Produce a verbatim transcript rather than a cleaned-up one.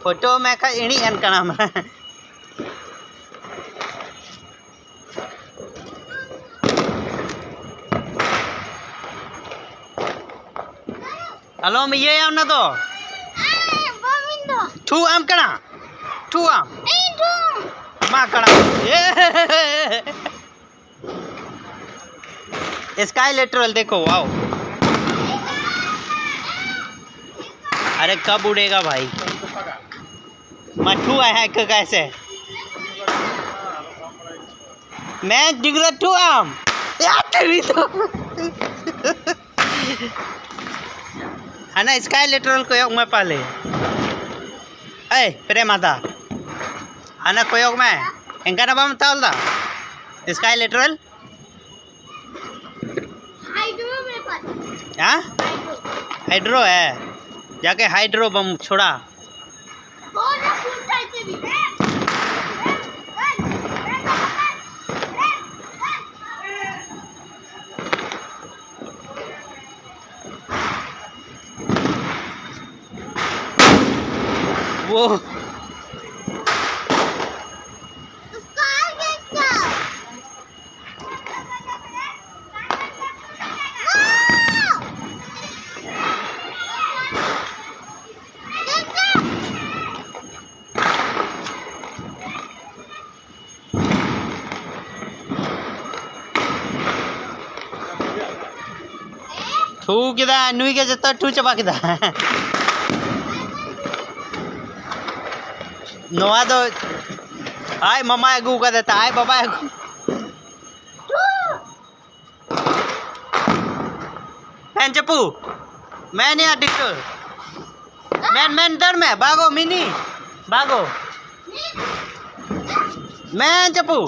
Photo ᱢᱮ ᱠᱷᱟᱡ ᱤᱲᱤᱡ ᱮᱱ ᱠᱟᱱᱟᱢ᱾ ᱟᱞᱚᱢ ᱤᱭᱟᱹᱭᱟ ᱚᱱᱟ ᱫᱚ᱾ ᱴᱷᱩ ᱟᱢ ᱠᱟᱱᱟ᱾ ᱴᱷᱩ ᱟᱢ᱾ ᱢᱟ ᱠᱟᱱᱟ᱾ Sky lateral देखो, wow। अरे कब उड़ेगा भाई? मठू है, है क-, कैसे? मैं डिगरा टू आम। यार तेरी तो। ᱦᱟᱱᱟ sky lateral ᱠᱚᱭᱚᱜ ᱢᱮ ᱯᱟᱞᱮ᱾ ᱮᱭ, ᱯᱨᱮᱢᱟᱫᱟ᱾ ᱦᱟᱱᱟ ᱠᱚᱭᱚᱜ ᱢᱮ᱾ ᱮᱱᱠᱟᱱᱟᱜ ᱵᱟᱢ ᱦᱟᱛᱟᱣ ᱞᱮᱫᱟ? Sky lateral? हाइड्रो मेरे पास है। हाँ? हाइड्रो। हाइड्रो है? जाके हाइड्रो बम छोड़ा। बहुत फूटता है इसे भी। वो। उसका आगे क्या? ᱴᱷᱩ ᱠᱮᱫᱟ, ᱱᱩᱭ ᱜᱮ ᱡᱚᱛᱚ ᱴᱷᱩ ᱪᱟᱵᱟ ᱠᱮᱫᱟ᱾ ᱱᱚᱣᱟ ᱫᱚ ᱟᱡ ᱢᱟᱢᱟᱭ ᱟᱹᱜᱩ ᱠᱟᱫᱟ, ᱛᱟ ᱟᱡ ᱵᱟᱵᱟᱭ ᱟᱹᱜᱩ᱾ ᱢᱮᱱ ᱪᱟᱯᱩ, ᱢᱮᱱ ᱭᱟ ᱰᱤᱠᱴᱚᱨ, ᱢᱮᱱ, ᱢᱮᱱ ᱫᱟᱹᱲ ᱢᱮ, ᱵᱟᱜᱚ ᱢᱤᱱᱤ, ᱵᱟᱜᱚ, ᱢᱮᱱ ᱪᱟᱯᱩ᱾